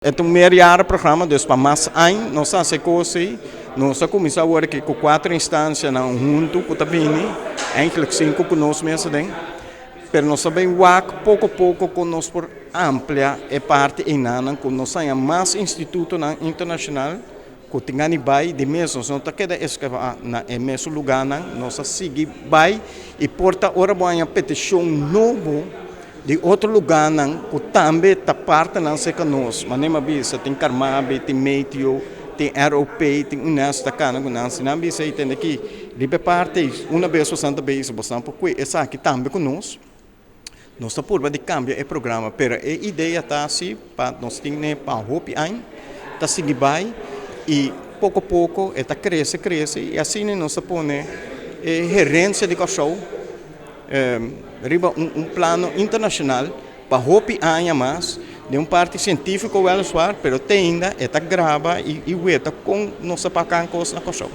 E ta un meerjarenprogramma, dus pa mas aña nos a hasi kos ei. Nos a kuminsá awor aki ku kuater instansianan huntu ku ta bini, eigenlijk sinku ku nos mes aden. Pero nos ta bin wak poko poko kon nos por amplia e parti einanan ku nos haña mas institutonan internashonal ku tin gana di bai. Di mes nos no ta keda eskavá na e mesun lugánan, nos a sigui bai i por ta ora bo haña petishon nobo di otro lugánan ku tambe ta partenan serka nos. Manera mi a bisa, tin Carmabi, tin Meteo, tin ROP, tin UNESCO ta kana ku nan. Si nan bisa ei tende aki riba e parti ei, una bes bosan ta bisa bosan por kue esaki tambe ku nos. Nos ta purba di kambia e programa, pero e idea ta si pa nos tin ne pa hopi aña, ta sigui bai i poko poko e ta krese krese i asina nos ta pone e herensia di Kòrsou riba un plano internashonal pa hopi aña mas den un parti sientífiko wèliswaar, pero te ainda e ta graba i weta kon nos ta pakan kos na Kòrsou.